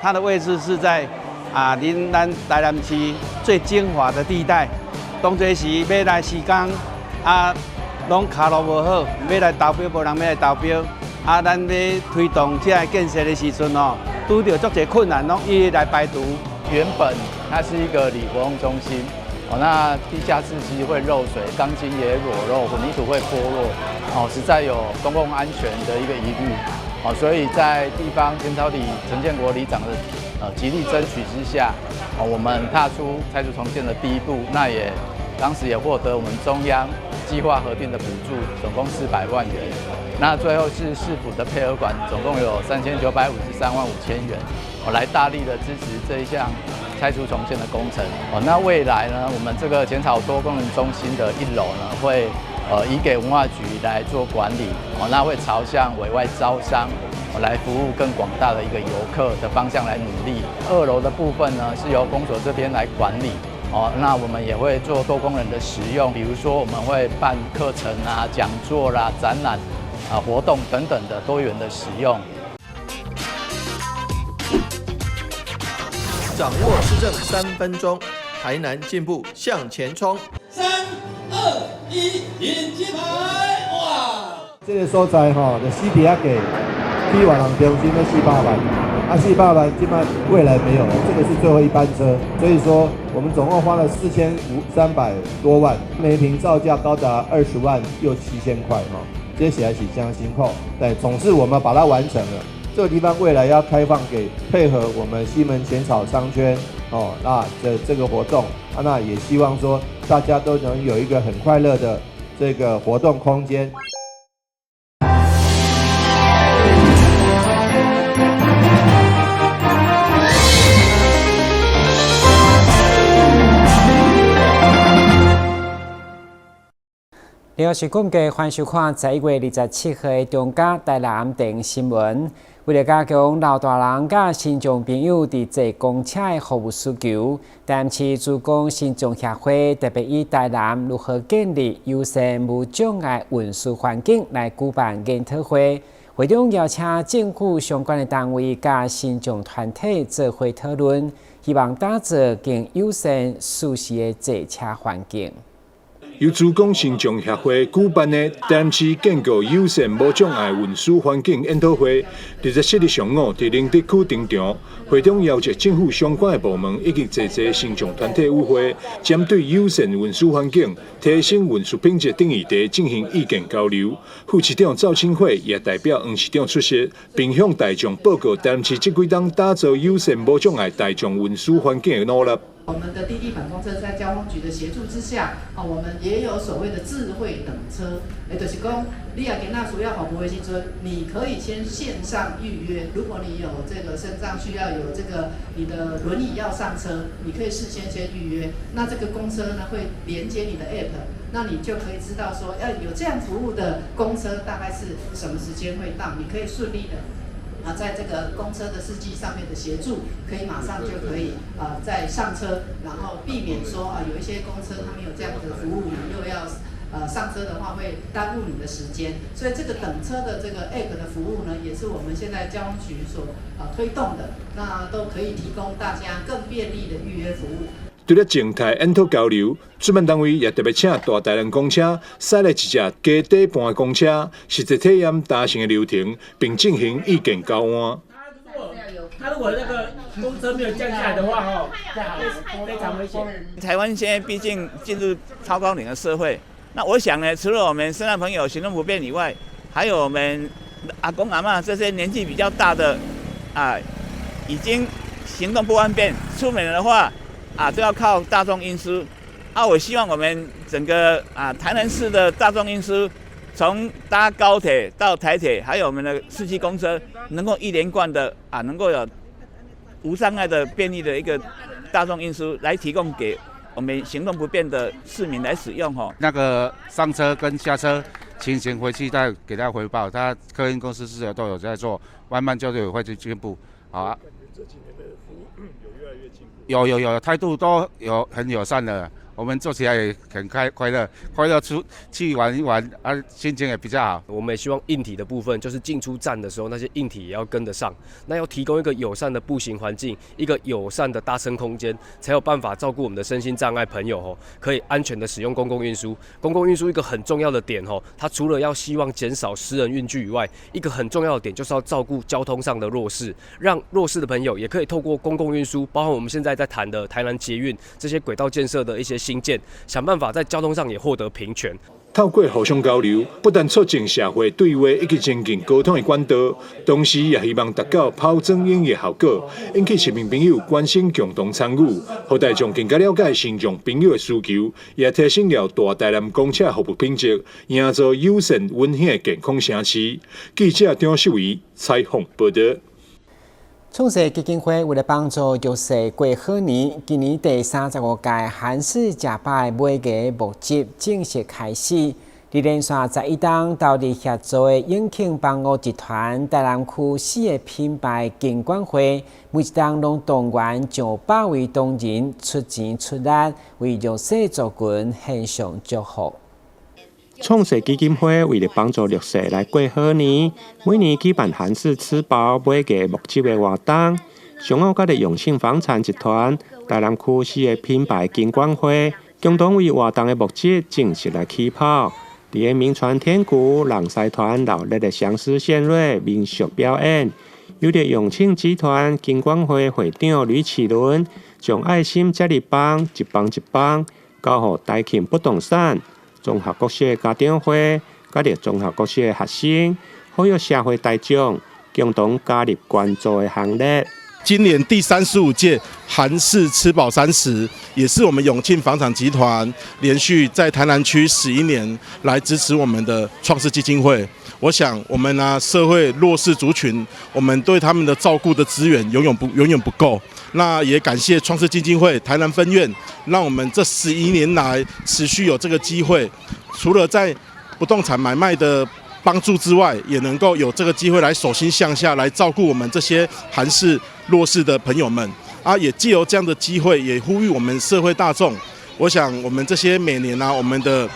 它的位置是在恁咱台南市最精華的地帶。當初時欲來施工，攏跤路無好，欲來投標無人欲來投標。咱咧推動這个建設的時陣哦，拄著足濟困難，攏一一來排除。原本它是一個里活動中心，哦，那地下室其實會漏水，鋼筋也裸露，混凝土會剝落，哦，實在有公共安全的一個疑慮，哦，所以在地方淺草里陳建國里長的極力爭取之下，哦，我們踏出拆除重建的第一步，那也當時也獲得我們中央計劃核定的補助，總共400萬元。那最後是市府的配合款，總共有3953萬5千元，我來大力的支持這一項拆除重建的工程。哦，那未來呢，我們這個淺草多功能中心的一樓呢，會移給文化局來做管理。哦，那會朝向委外招商，來服務更廣大的一個遊客的方向來努力。二樓的部分呢，是由公所這邊來管理。哦，那我們也會做多功能的使用，比如說我們會辦課程啊、講座啦、展覽啊、活動等等的多元的使用。掌握市政3分鐘，台南進步向前衝。3、2、1，引金牌！哇！這個所在吼，就死佇遐過，去外人中心欲四百萬，四百萬這擺未來沒有了，這個是最後一班車，所以說我們總共花了四千五三百多萬，每坪造價高達20萬又7千塊哈，這起來是真辛苦，但總之我們把它完成了。這個地方未來要開放給配合我們西門淺草商圈哦，那的這個活動，那也希望說大家都能有一個很快樂的這個活動空間。你好，是今嘅歡迎收看11月27號的中嘉台南電新聞。為了加強老大人佮身障朋友佇坐公車的服務需求，台南市慈光身障協會特別以台南如何建立友善無障礙運輸環境來舉辦研討會。會中邀請政府相關的單位佮身障團體做伙討論，希望打造更友善舒適的坐車環境。由慈光身障協會舉辦的台南市建構友善無障礙運輸環境研討會，27日上午佇寧德區登場。會中邀集政府相關的部門以及濟濟身障團體與會，針對友善運輸環境、提升運輸品質等議題進行意見交流。副市長趙清慧也代表黃市長出席，並向大眾報告台南市這幾冬打造友善無障礙大眾運輸環境的努力。我們的滴滴反公車在交通局的協助之下，啊，我們也有所謂的智慧等車，就是講，你若今仔需要服務的時陣，你可以先線上預約。如果你有這個身障需要有這個你的輪椅要上車，你可以事先先預約。那這個公車呢會連接你的 app，那你就可以知道說，要有這樣服務的公車大概是什麼時間會到，你可以順利的。在這個公車的司機上面的協助，可以馬上就可以再上車，然後避免說有一些公車他沒有這樣子的服務，你又要上車的話會耽誤你的時間。所以這個等車的這個 app 的服務呢，也是我們現在交通局所推動的，那都可以提供大家更便利的預約服務。除了靜態研討交流，主辦單位也特別請大台南公車駛來一隻加底盤的公車，實際體驗搭乘的流程，並進行意見交換。他如果那個公車沒有降下來的話，吼，非常危險。台灣現在畢竟進入超高齡的社會，那我想呢，除了我們身障朋友行動不便以外，還有我們阿公阿嬤這些年紀比較大的，已經行動不方便，出門的話。都要靠大眾運輸。我希望我們整個台南市的大眾運輸，從搭高鐵到台鐵，還有我們的市區公車，能夠一連貫的能夠有無障礙的便利的一個大眾運輸，來提供給我們行動不便的市民來使用。那個上車跟下車情形回去再給他回報，他客運公司是都有在做，慢慢就有會去進步。好啊。這幾年的服務有越來越進步。有有有，態度都有很友善的。我我們做起來也很快樂，快樂出去玩一玩啊，心情也比較好。我們也希望硬體的部分，就是進出站的時候，那些硬體也要跟得上。那要提供一個友善的步行環境，一個友善的搭乘空間，才有辦法照顧我們的身心障礙朋友吼，可以安全的使用公共運輸。公共運輸一個很重要的點吼，它除了要希望減少私人運具以外，一個很重要的點就是要照顧交通上的弱勢，讓弱勢的朋友也可以透過公共運輸，包括我們現在在談的台南捷運這些軌道建設的一些新建，想辦法在交通上也獲得平權。透過互相交流，不但促進社會對話以及增進溝通的管道，同時也希望達到拋磚引玉的效果，引起市民朋友關心共同參與，予大眾更加了解身障朋友的需求，也提升了大台南公車服務品質，營造友善溫馨的健康城市。記者張秀儀採訪報道。創世基金會為了幫助弱勢過好年，今年第35屆韓式食飽尾牙募集正式開始。佇連續11冬投入協助的永慶房屋集團台南區四個品牌金管會，每一冬攏動員上百位同仁出錢出力，為弱勢族群獻上祝福。創世基金會為了幫助弱勢來過好年，每年舉辦韓式吃飽尾牙募集的活動。上午，佮著永慶房產集團台南區四個品牌金管會共同為活動的募集正式來起跑。佇个銘傳天鼓人師團熱烈的相思獻瑞民俗表演，由著永慶集團金管會會長呂啟倫將愛心接力棒一棒一棒交予台慶不動產、綜合國小家長會，佮著綜合國小的學生，呼籲社會大眾共同加入捐助的行列。今年第35屆韓式吃飽30，也是我們永慶房產集團連續在台南區11年來支持我們的創世基金會。我想，我們呢社會弱勢族群，我們對他們的照顧的資源永遠不夠。那也感謝創世基金會台南分院，讓我們這11年來持續有這個機會，除了在不動產買賣的幫助之外，也能夠有這個機會來手心向下來照顧我們這些韓式弱勢的朋友們啊，也藉由這樣的機會，也呼籲我們社會大眾。我想，我們這些每年啊，我們的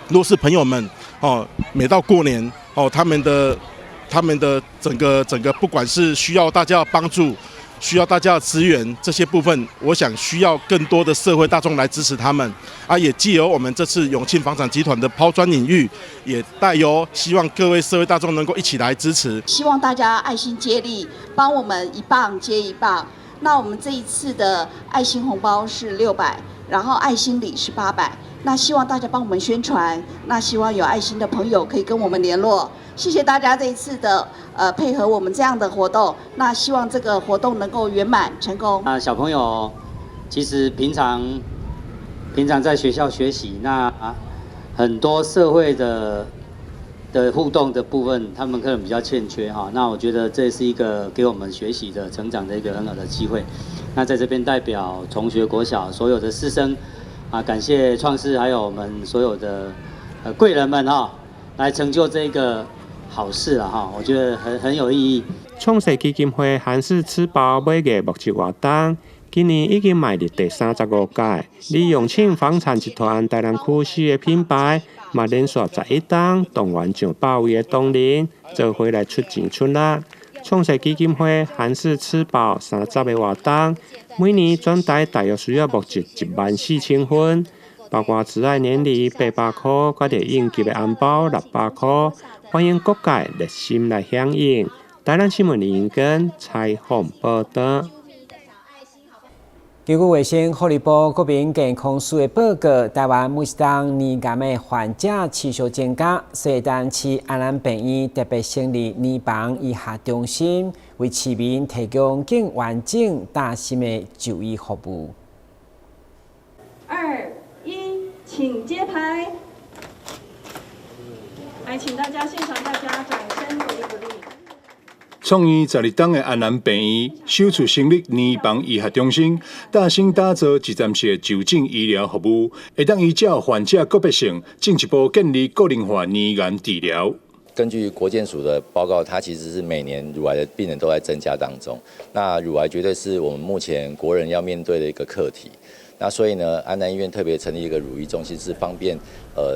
弱勢朋友們哦，每到過年哦，他們的整個，不管是需要大家的幫助，需要大家的資源，這些部分，我想需要更多的社會大眾來支持他們。啊，也藉由我們這次永慶房產集團的拋磚引玉，也帶有希望各位社會大眾能夠一起來支持。希望大家愛心接力，幫我們一棒接一棒。那我們這一次的愛心紅包是600，然後愛心禮是800。那希望大家幫我們宣傳，那希望有愛心的朋友可以跟我們聯絡。謝謝大家這一次的配合我們這樣的活動，那希望這個活動能夠圓滿成功。啊，小朋友其實平常在學校學習，那很多社會的互動的部分，他們可能比較欠缺哈。那我覺得這是一個給我們學習的成長的一個很好的機會。那在這邊代表崇學國小所有的師生啊，感謝創世還有我們所有的貴人們哈，來成就這個好事了哈，我覺得很有意義。創世基金會韓式吃飽尾牙募集活動，今年已經邁入第35屆。而永慶房產集團台南區四個品牌，嘛連續11冬動員上百位的同仁，做伙來出錢出力。創世基金會韓式吃飽30的活動，每年全台大約需要募集14,000份，包括慈愛年禮800塊，佮著應急的紅包600塊，歡迎各界熱心來響應。台南新聞林英根採訪報道。根據衛生福利部國民健康署的報告，台灣每一冬乳癌的患者持續增加，所以台南市安南病院特別成立乳房醫學中心，為市民提供更完整、貼心的就醫服務。二一，請揭牌。來，請大家現場大家掌聲鼓勵鼓勵。創院12冬的安南病院首次成立乳房醫學中心，貼心打造一站式的就診醫療服務，會當依照患者個別性，進一步建立個人化乳癌治療。根據國健署的報告，它其實是每年乳癌的病人都在增加當中。那乳癌絕對是我們目前國人要面對的一個課題。那所以呢，安南醫院特別成立一個乳醫中心，是方便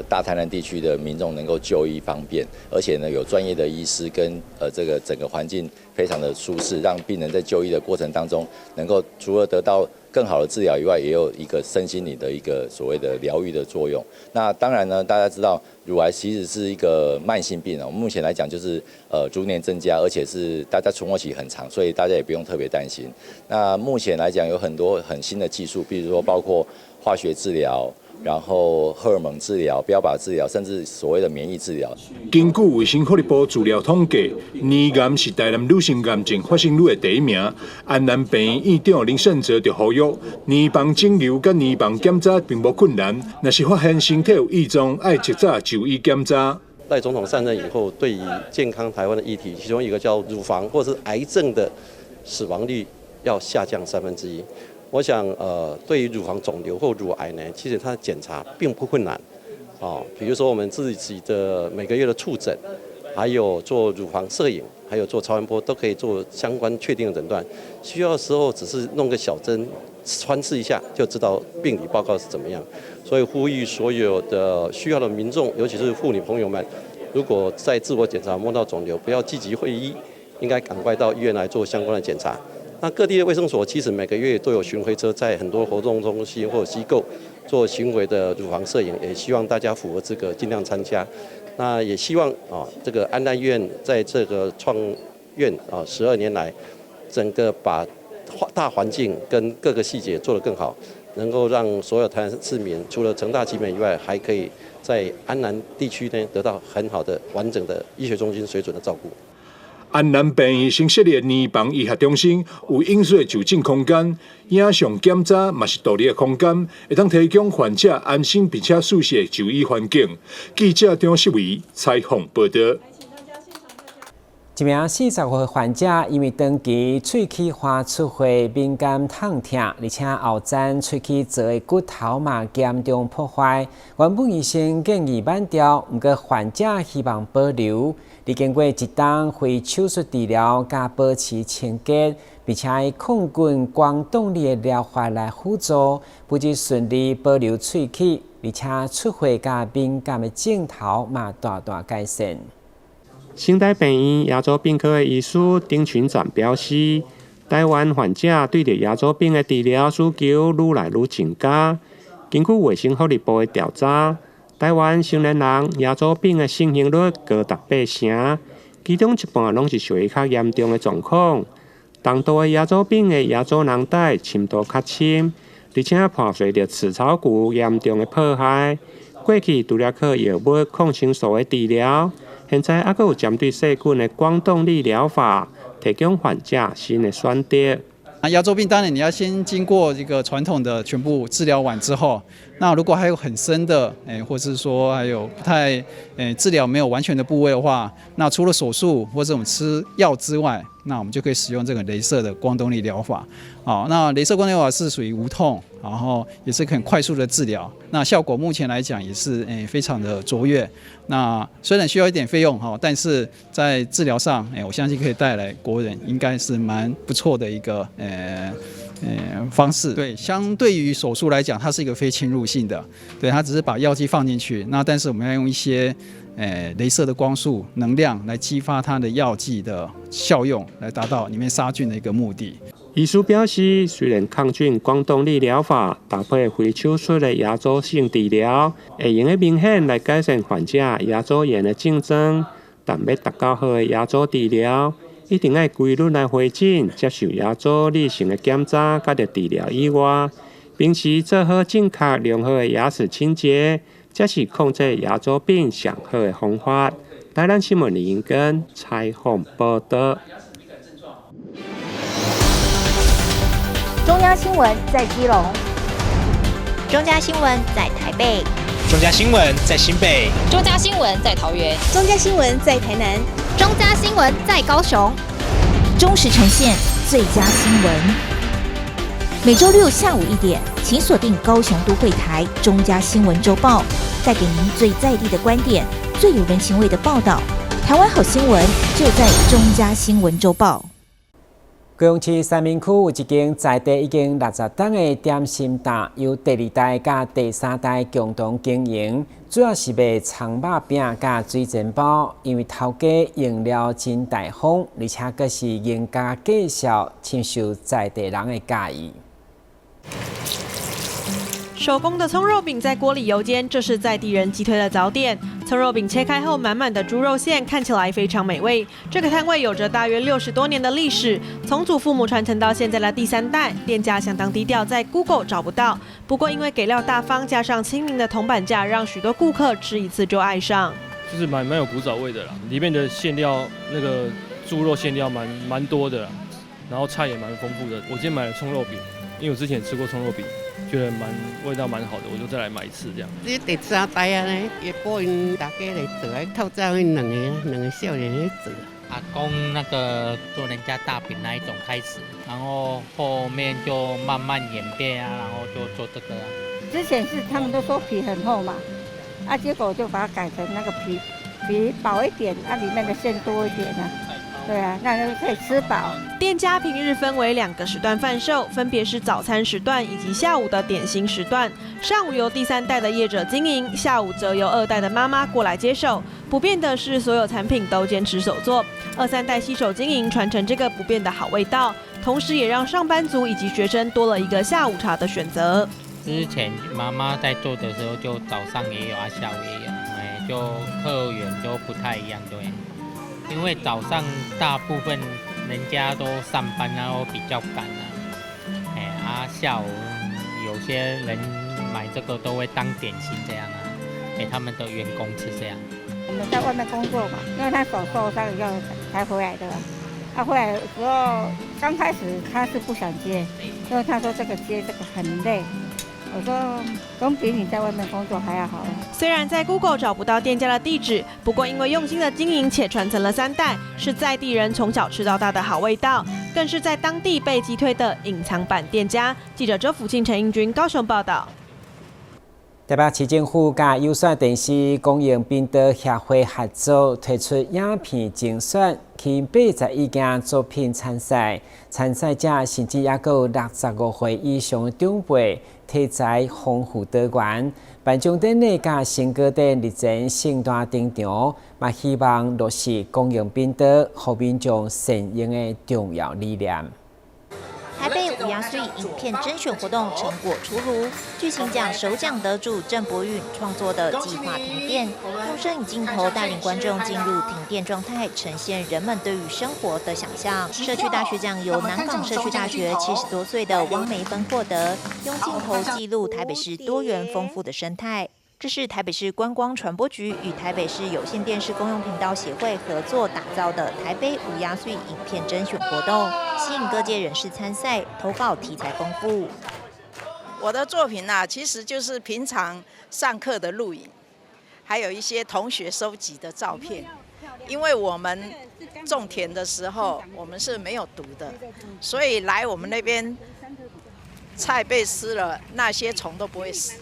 大台南地區的民眾能夠就醫方便，而且呢有專業的醫師跟這個整個環境非常的舒適，讓病人在就醫的過程當中，能夠除了得到更好的治療以外，也有一個身心靈的一個所謂的療癒的作用。那當然呢，大家知道乳癌其實是一個慢性病哦，目前來講就是逐年增加，而且是大家存活期很長，所以大家也不用特別擔心。那目前來講有很多很新的技術，比如說包括化學治療，然後荷爾蒙治療、標靶治療，甚至所謂的免疫治療。根據衛生福利部資料統計，乳癌是台南女性癌症發生率的第一名。安南病院院長林勝哲就呼籲，乳房腫瘤佮乳房檢查並無困難，若是發現身體有異狀，愛及早就醫檢查。賴總統上任以後，對於健康台灣的議題，其中一個叫乳房或是癌症的死亡率要下降1/3。我想，對於乳房腫瘤或乳癌呢，其實它的檢查並不困難，哦，比如說我們自己的每個月的觸診，還有做乳房攝影，還有做超音波，都可以做相關確定的診斷。需要的時候只是弄個小針穿刺一下，就知道病理報告是怎麼樣。所以呼籲所有的需要的民眾，尤其是婦女朋友們，如果在自我檢查摸到腫瘤，不要積極諱醫，應該趕快到醫院來做相關的檢查。那各地的衛生所其實每個月都有巡迴車在很多活動中心或機構做巡迴的乳房攝影，也希望大家符合資格盡量參加。那也希望啊，這個安南醫院在這個創院啊12年來，整個把大環境跟各個細節做得更好，能夠讓所有台南市民除了成大奇美以外，還可以在安南地區呢得到很好的完整的醫學中心水準的照顧。安南病院新設立的乳房醫學中心，有隱私的就診空間，影像檢查嘛是獨立的空間，會當提供患者安心並且舒適的就醫環境。記者張世偉採訪報道。一名40歲患者因為長期喙齒發出血、敏感痛疼，而且後層喙齒槽的骨頭嘛嚴重破壞。原本醫生建議挽掉，毋過患者希望保留。歷經過一冬非手術治療，佮保持清潔，並且以抗菌光動力的療法來輔助，不僅順利保留喙齒，而且出血佮敏感的症頭嘛大大改善。成大病院牙周病科的醫師丁群展表示，台灣患者對著牙周病的治療需求愈來愈增加。根據衛生福利部的調查，台灣成年人牙周病的盛行率高達8成，其中一半攏是屬於較嚴重的狀況。重度的牙周病的牙周囊袋深度較深，而且伴隨著齒槽骨嚴重的破壞。過去除了靠藥物、抗生素的治療，現在猶閣有針對細菌的光動力療法，提供患者新的選擇。那牙周病當然你要先經過一個傳統的全部治療完之後，那如果還有很深的，或是說還有不太，治療沒有完全的部位的話，那除了手術或者我們吃藥之外，那我們就可以使用這個雷射的光動力療法。好，那雷射光動力療法是屬於無痛，然後也是很快速的治療，那效果目前來講也是非常的卓越。那雖然需要一點費用哈，但是在治療上，我相信可以帶來國人應該是蠻不錯的一個方式。對，相對於手術來講，它是一個非侵入性的，對，它只是把藥劑放進去，那但是我們要用一些雷射的光束能量來激發它的藥劑的效用，來達到裡面殺菌的一個目的。醫師表示，雖然抗菌光動力療法搭配非手術的牙周性治療，會用得明顯來改善患者牙周炎的症狀，但欲達到好的牙周治療，一定愛規律來回診，接受牙周例行的檢查，佮著治療以外，平時做好正確良好的牙齒清潔，才是控制牙周病上好的方法。台南新聞李英根採訪報道。中央新聞在基隆，中嘉新聞在台北，中嘉新聞在新北，中嘉新聞在桃園，中嘉新聞在台南，中嘉新聞在高雄，忠實呈現最佳新聞。每週六下午1點，請鎖定高雄都會台中嘉新聞週報，帶給您最在地的觀點，最有人情味的報道。台灣好新聞就在中嘉新聞週報。高雄市三民區有一間在地已經60冬的點心檔，由第二代佮第三代共同經營，主要是賣蔥肉餅佮水煎包。因為頭家用料真大方，而且閣是嚴格介紹，深受在地人的佮意。手工的蔥肉餅在鍋裡油煎，這是在地人激推的早點。蔥肉餅切開後，滿滿的豬肉餡，看起來非常美味。這個攤位有着大約60多年的歷史，從祖父母傳承到現在的第三代。店家相當低調，在 Google 找不到。不過因為給料大方，加上親民的銅板價，讓許多顧客吃一次就愛上。就是蠻有古早味的啦，裡面的餡料那個豬肉餡料蠻多的，然後菜也蠻豐富的。我今天買了蔥肉餅，因為我之前也吃過蔥肉餅。覺得蠻味道蠻好的，我就再來買一次這樣。這第三代啊呢，伊婆𪜶大家來做，透早𪜶兩個少年咧做。阿公那個做人家大餅那一種開始，然後後面就慢慢演變啊，然後就做這個。之前是他們都說皮很厚嘛，啊，結果就把它改成那個皮薄一點，啊，裡面的餡多一點啊。對啊，那就可以吃飽。店家平日分為兩個時段販售，分別是早餐時段以及下午的點心時段。上午由第三代的業者經營，下午則由二代的媽媽過來接手。不變的是，所有產品都堅持手做。二三代攜手經營，傳承這個不變的好味道，同時也讓上班族以及學生多了一個下午茶的選擇。之前媽媽在做的時候，就早上也有啊，下午也有，哎，就客源都不太一樣，對。因為早上大部分人家都上班，然後比較趕啊，哎啊，下午有些人買這個都會當點心這樣啊，給他們的員工吃這樣。我們在外面工作嘛，因為他手受傷以後才回來的。他回來的時候，剛開始他是不想接，因為他說這個接這個很累。我說總比你在外面工作還要好。雖然在 Google 找不到店家的地址，不過因為用心的經營且傳承了三代，是在地人從小吃到大的好味道，更是在當地被擊退的隱藏版店家。記者周福慶、陳英軍高雄報道。台北市政府佮有線電視公用頻道協會合作推出影片徵選，吸引81件作品參賽，參賽者甚至猶閣有65歲以上的長輩，題材豐富多元。頒獎典禮佮成果展日前盛大登場，嘛希望落實公用頻道，予民眾善用的重要理念。台北有影媠影片甄選活動成果出爐，劇情獎首獎得主鄭博允創作的《計劃停電》，用攝影鏡頭帶領觀眾進入停電狀態，呈現人們對於生活的想象。社區大學獎由南港社區大學70多歲的汪梅芬獲得，用鏡頭記錄台北市多元豐富的生態。這是台北市觀光傳播局與台北市有線電視公用頻道協會合作打造的台北有影媠影片甄選活動，吸引各界人士參賽，投稿題材豐富。我的作品呢，其實就是平常上課的錄影，還有一些同學收集的照片。因為我們種田的時候，我們是沒有毒的，所以來我們那邊菜被吃了，那些蟲都不會死。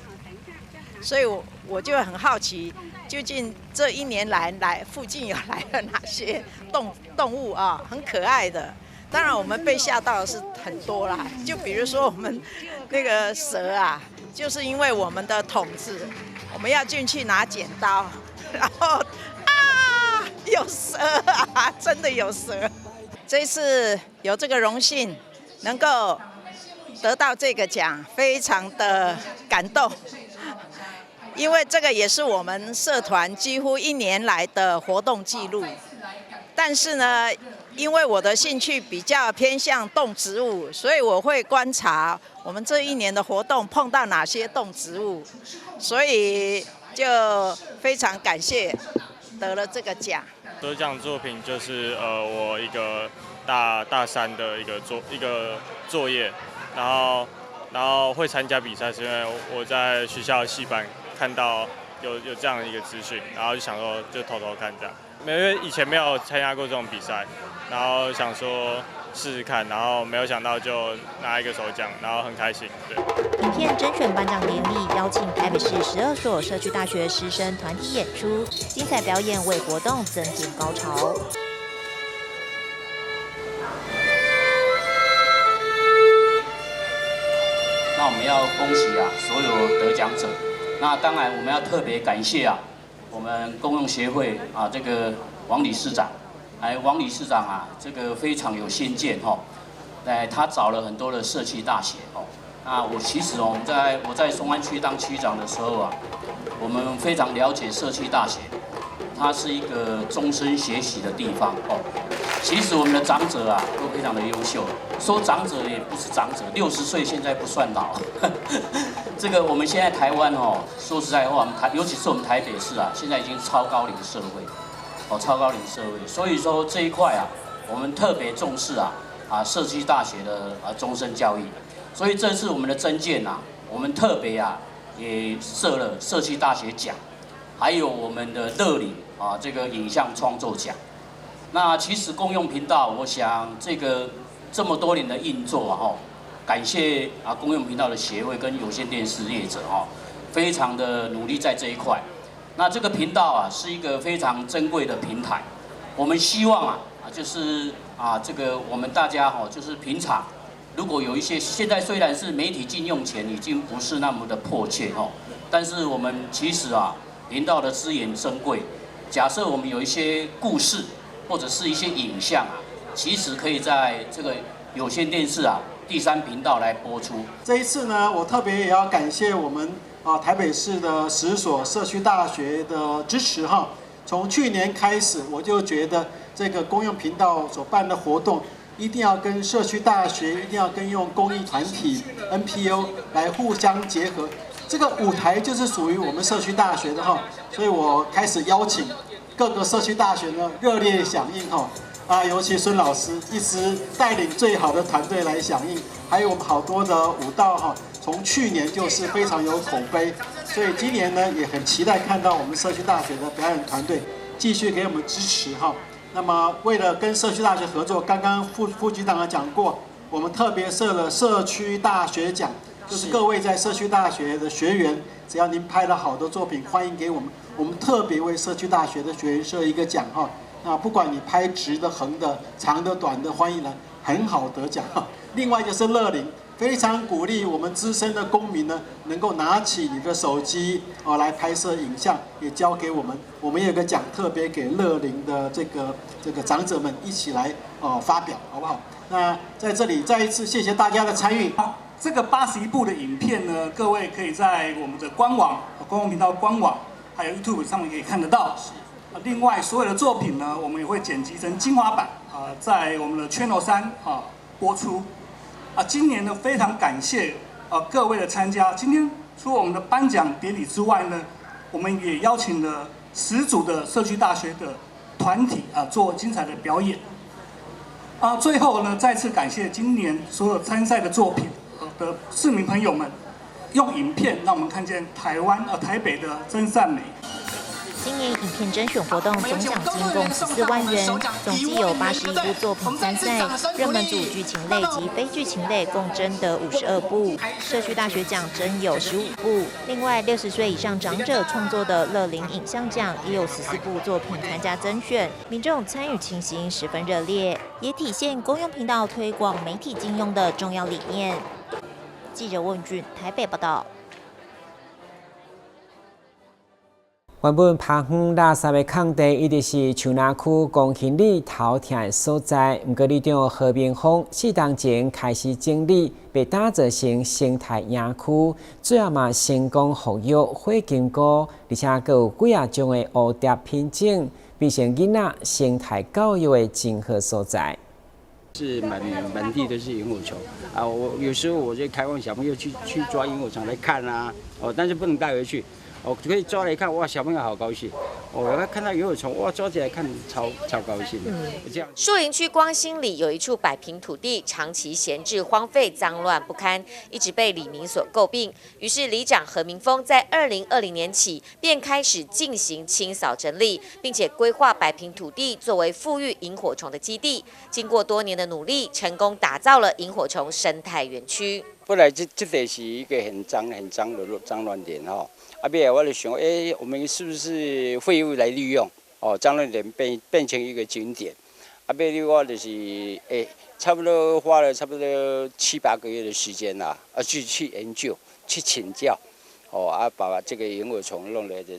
所以，我就很好奇，究竟這一年來附近有來了哪些動物啊？很可愛的。當然，我們被嚇到的是很多啦。就比如說我們那個蛇啊，就是因為我們的桶子，我們要進去拿剪刀，然後啊，有蛇啊，真的有蛇。這次有這個榮幸能夠得到這個獎，非常的感動。因為這個也是我們社團幾乎一年來的活動記錄，但是呢，因為我的興趣比較偏向動植物，所以我會觀察我們這一年的活動碰到哪些動植物，所以就非常感謝得了這個獎。得獎作品就是我一個大三的一個作業，然後會參加比賽是因為我在學校的系辦看到有這樣一個資訊，然後就想說就投投看這樣，沒有，因為以前沒有參加過這種比賽，然後想說試試看，然後沒有想到就拿一個首獎，然後很開心。對。影片甄選頒獎典禮邀請台北市12所社區大學師生團體演出，精彩表演為活動增添高潮。那我們要恭喜啊所有得獎者。那當然我們要特別感謝啊我們公用協會啊這個王理事長，哎王理事長啊這個非常有先見吼，哎他找了很多的社區大學哦。那我其實哦，我在松安區當區長的時候啊，我們非常了解社區大學，它是一個終身學習的地方哦。其實我們的長者啊都非常的優秀，說長者也不是長者，60歲現在不算老。這個我們現在台灣哦，說實在話，我們台尤其是我們台北市啊，現在已經超高齡社會，哦，超高齡社會，所以說這一塊啊，我們特別重視啊社區大學的啊終身教育。所以這次我們的徵件啊，我們特別啊也設了社區大學獎，還有我們的樂齡啊這個影像創作獎。那其實公用頻道，我想這個這麼多年的運作啊，吼，感謝啊公用頻道的協會跟有線電視業者哈，非常的努力在這一塊。那這個頻道啊是一個非常珍貴的平台，我們希望啊就是啊這個我們大家哈就是平常。如果有一些現在雖然是媒體禁用權已經不是那麼的迫切吼，但是我們其實啊頻道的資源珍貴，假設我們有一些故事或者是一些影像啊，其實可以在這個有線電視啊第三頻道來播出。這一次呢，我特別也要感謝我們啊台北市的10所社區大學的支持哈。從去年開始，我就覺得這個公用頻道所辦的活動，一定要跟社區大學，一定要跟用公益團體 NPO 來互相結合。這個舞台就是屬於我們社區大學的哈，所以我開始邀請各個社區大學呢熱烈響應哈。啊，尤其孫老師一直帶領最好的團隊來響應，還有我們好多的舞蹈哈，從去年就是非常有口碑，所以今年呢也很期待看到我們社區大學的表演團隊繼續給我們支持哈。那麼為了跟社區大學合作，剛剛副副局長也講過，我們特別設了社區大學獎，就是各位在社區大學的學員，只要您拍了好的作品，歡迎給我們，我們特別為社區大學的學員設一個獎哈。那不管你拍直的、橫的、長的、短的，歡迎來，很好得獎。另外就是樂齡，非常鼓勵我們資深的公民呢，能夠拿起你的手機哦來拍攝影像，也交給我們。我們有個獎特別給樂齡的這個長者們一起來哦發表，好不好？那在這裡再一次謝謝大家的參與。這個81部的影片呢，各位可以在我們的官網、公共頻道官網，還有 YouTube 上面可以看得到。另外，所有的作品呢，我們也會剪輯成精華版啊，在我們的 Channel 3啊播出。啊，今年呢，非常感謝各位的參加。今天除了我們的頒獎典禮之外呢，我們也邀請了10組的社區大學的團體啊，做精彩的表演。啊，最後呢，再次感謝今年所有參賽的作品的市民朋友們，用影片讓我們看見台灣台北的真善美。今年影片甄選活動總獎金共14萬元，總計有81部作品參賽，熱門組劇情類及非劇情類共徵得52部，社區大學獎徵有15部，另外60歲以上長者創作的樂齡影像獎也有14部作品參加甄選，民眾參與情形十分熱烈，也體現公用頻道推廣媒體近用的重要理念。記者問俊台北報道。原本芳園垃圾的空地一直是樹林區光興里頭疼的所在，毋過里長何明鋒4冬前開始整理，欲打造成生態園區，最後嘛成功復育火金菇，而且閣有幾仔種的蝴蝶品種，變成囡仔生態教育的真好所在。是滿滿地都是螢火蟲啊！我有時候我就開放小朋友去抓螢火蟲來看啊，哦，但是不能帶回去。哦，可以抓來看，哇，小朋友好高興！哦，看到螢火蟲，哇，抓起來看，超超高興。這樣。樹林區光興里有一處百坪土地，長期閒置荒廢、髒亂不堪，一直被里民所詬病。於是里長何明鋒在2020年起便開始進行清掃整理，並且規劃百坪土地作為復育螢火蟲的基地。經過多年的努力，成功打造了螢火蟲生態園區。本來這地是一個很髒很髒的髒亂點吼。啊，尾我就想，欸，我們是不是廢物來利用？哦，髒亂點變成一個景點。啊，买的话就是差不多花了差不多七八个月的时间啦，啊，去研究，去请教，哦，啊，把这个萤火虫弄来的，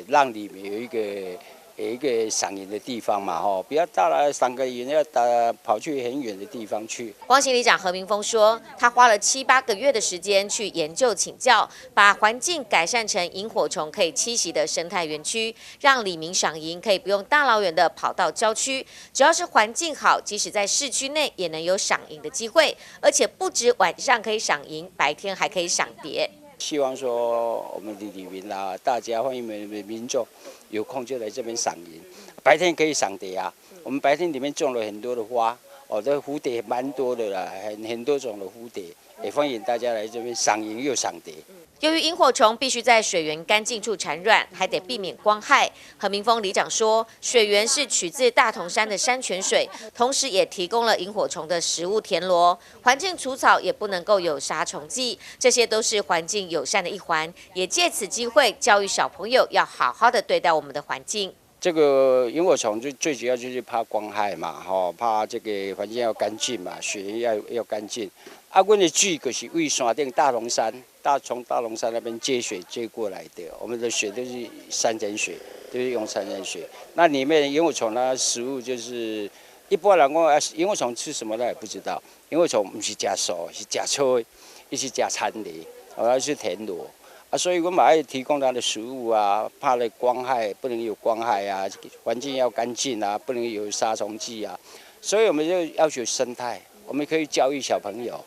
让里面有一个赏萤的地方嘛，吼，不要到了赏个萤要打跑去很远的地方去。光兴里长何明峰说，他花了七八个月的时间去研究请教，把环境改善成萤火虫可以栖息的生态园区，让里民赏萤可以不用大老远的跑到郊区，只要是环境好，即使在市区内也能有赏萤的机会，而且不止晚上可以赏萤，白天还可以赏蝶。希望说我们的里民啊，大家欢迎民众有空就来这边赏萤，白天可以赏蝶啊。我们白天里面种了很多的花，哦，这蝴蝶蛮多的啦，很多种的蝴蝶，也欢迎大家来这边赏萤又赏蝶。由于萤火虫必须在水源干净处产卵，还得避免光害。何明峰里长说，水源是取自大同山的山泉水，同时也提供了萤火虫的食物田螺。环境除草也不能够有杀虫剂，这些都是环境友善的一环。也借此机会教育小朋友要好好的对待我们的环境。这个萤火虫最主要就是怕光害嘛，吼，怕这个环境要干净嘛，水源要干净。啊，阮的水就是为山顶大龙山，从大龙山那边接水接过来的，我们的水都是山泉水，都是用山泉水。那里面萤火虫呢，食物就是一般人讲啊，萤火虫吃什么他也不知道。萤火虫毋是食素，是食草的，伊是食田螺，哦，是田螺。啊，所以我们爱提供它的食物啊，怕了光害，不能有光害啊，环境要干净啊，不能有杀虫剂啊。所以我们就要求生态，我们可以教育小朋友。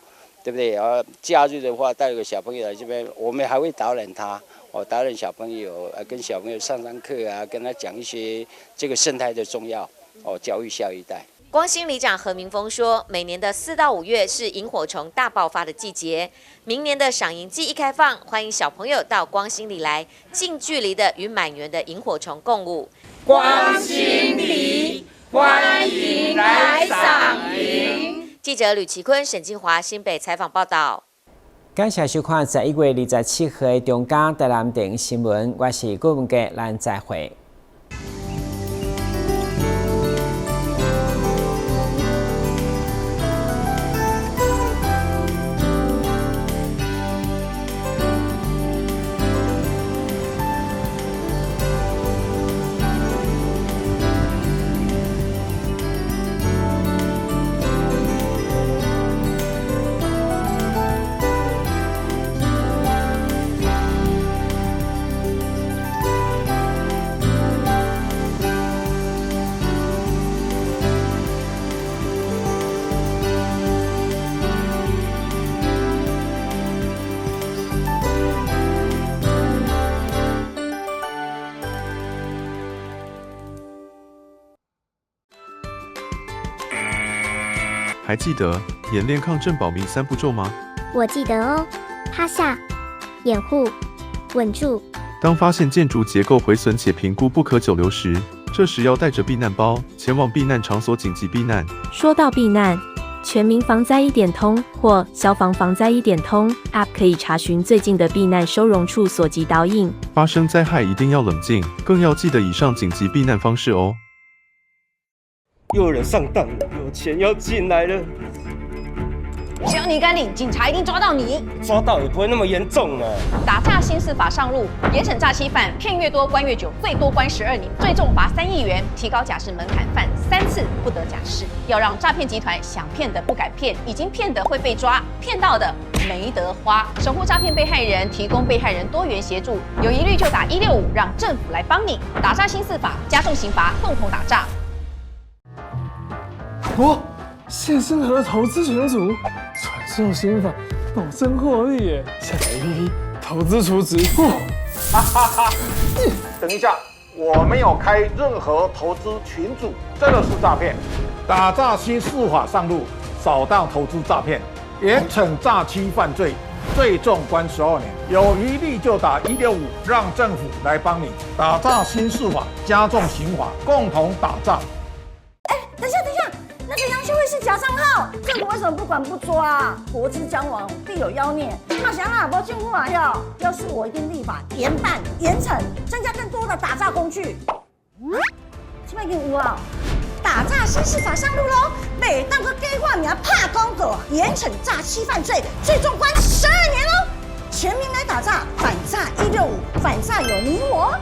对不对？然后假日的话，带个小朋友来这边，我们还会导览他，哦，导览小朋友，跟小朋友上上课啊，跟他讲一些这个生态的重要，哦，教育下一代。光兴里长何明峰说，每年的4到5月是萤火虫大爆发的季节。明年的赏萤季一开放，欢迎小朋友到光兴里来，近距离的与满园的萤火虫共舞。光兴里，欢迎来赏萤。记者吕奇坤、沈金华新北采访报道。感谢收看11月27号的中嘉台南电新闻，我是顾文杰，咱再会。还记得演练抗震保命三步骤吗？我记得哦，趴下、掩护、稳住。当发现建筑结构毁损且评估不可久留时，这时要带着避难包前往避难场所紧急避难。说到避难，全民防灾一点通或消防防灾一点通 App 可以查询最近的避难收容处所及导引。发生灾害一定要冷静，更要记得以上紧急避难方式哦。又有人上当了，有钱要进来了。只要你敢领，警察一定抓到你。抓到也不会那么严重啊。打诈新司法上路，严惩诈欺犯，骗越多关越久，最多关12年，最重罚3亿元，提高假释门槛，犯三次不得假释。要让诈骗集团想骗的不敢骗，已经骗的会被抓，骗到的没得花。守护诈骗被害人，提供被害人多元协助，有疑虑就打165，让政府来帮你。打诈新司法，加重刑罚，共同打诈。哦，谢生和投资群组传授心法，保证获利耶！下载 APP 投资储值。哈哈哈！等一下，我没有开任何投资群组，这个是诈骗。打诈新司法上路，扫荡投资诈骗，严惩诈欺犯罪，最重关12年。有疑虑就打165，让政府来帮你打诈新司法，加重刑罚，共同打诈。哎，等一下，等一下。那个杨秀慧是假账号，政府为什么不管不抓？国之将亡，必有妖孽。那想啊，无政府啊要是我一定立法严办严惩，增加更多的打诈工具。这边有啊，打詐新釋法上路嘍，袂當閣假我名拍廣告，嚴懲詐欺犯罪，最重關12年哦。全民來打詐，反詐165，反詐有你我。